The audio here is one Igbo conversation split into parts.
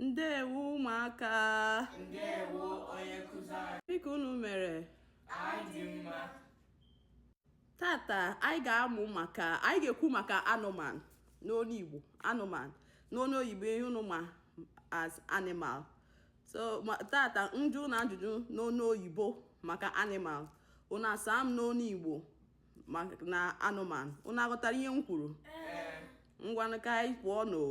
Ndewo ụmụaka. Ndewo onye nkụzi anyị. Gịnị ka unu mere? Anyị dị mma. Tata anyị ga-amụ maka anyị ga-ekwu maka anụmanụ n'onu Igbo, anụmanụ n'onu oyibo ihe unu ma as animal. So tata m jụọ unu ajụjụ n'onu oyibo maka animal, unu asaa m n'onu Igbo na anụmanụ. Unu aghọtara ihe m kwuru? Ngwanụ, ka anyị pụọ nụ.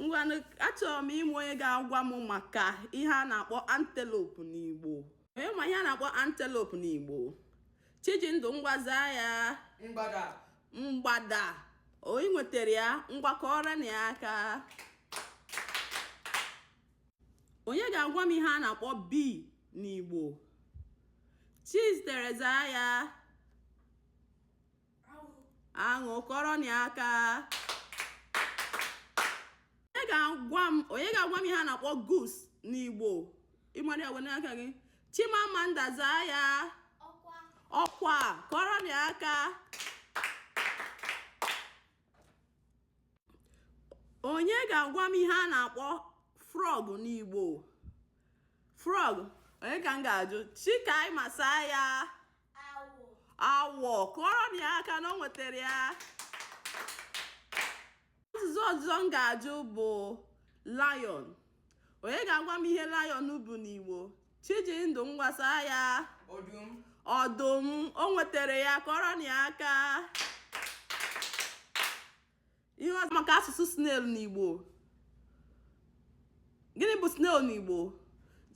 Ngwanụ, achọrọ m ịma onye ga-agwa m maka ihe a na-akpọ antelope n'Igbo. Onye ma ihe a na-akpọ antelope n'Igbo? Chijindụ, ngwa zaa ya. Mgbada. Mgbada. O ị nwetara ya? Ngwa, kụọrọnụ ya aka. Onye ga-agwa m ihe a na-akpọ bee n'Igbo? Chizitere, zaa ya. Aṅụ. Kụọrọnụ ya aka. Onye ga-agwa m ihe a na-akpọ goose n'Igbo? Ị mara ya, wene aka gị. Chimamanda, zaa ya. Ọkwa. Kụọrọnụ ya aka. Onye ga-agwa m ihe a na-akpọ frog n'Igbo? Frog. Onye ka m ga-ajụ? Chikaima, saa ya. Awọ. Kụọrọnụ ya aka na o nwetara ya. Ajụjụ ọzọ m ga-ajụ bụ lion. Onye ga-agwa m ihe lion bụ n'Igbo? Chijindụ, ngwa saa ya. Ọdụm. Ọdụm. O nwetara ya. Kụọrọnụ ya aka. Ihe ọzọ maka asụsụ snail n'Igbo. Gịnị bụ snail n'Igbo?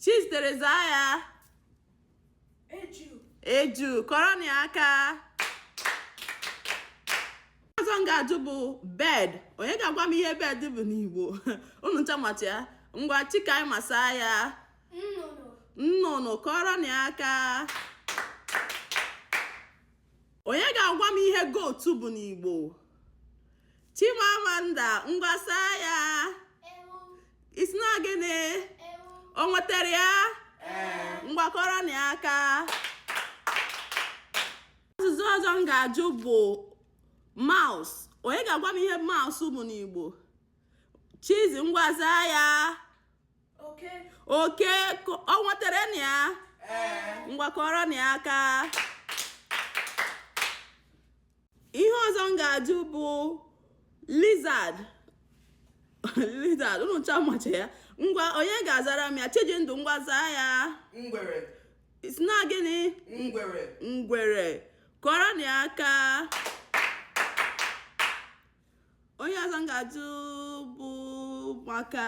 Chizitere, zaa ya. Eju. Eju. Kụọrọnụ ya aka. Ọzọ m ga-ajụ bụ bird. Onye ga-agwa m ihe bird bụ n'Igbo? Unu ncha macha ya. Ngwa, Chikaima, saa ya. Nnụnụ. Nnụnụ. Kụọrọnụ ya aka. Onye ga-agwa m ihe goat bụ n'Igbo? Chimamanda, ngwa saa ya. Ewu. Ị sị na gịnị? Ewu. O nwetara ya? Ee. Ngwa, kụọrọnụ ya aka. Ajụjụ ọzọ m ga-ajụ bụ mouse. Onye ga-agwa m ihe mouse bụ n'Igbo? Chizi, ngwa zaa ya. Oke. Oke. O nwetara na ya? Ee. Ngwa, kụọrọnụ ya aka. Ihe ọzọ m ga-ajụ bụ lizard. Lizard, unu ncha macha ya. Ngwa, onye ga-azara m ya? Chijindụ, ngwa zaa ya. Ngwere. Ị sị na gịnị? Ngwere. Ngwere. Kụọrọnụ ya aka. Onye ọzọ m ga-ajụ bụ maka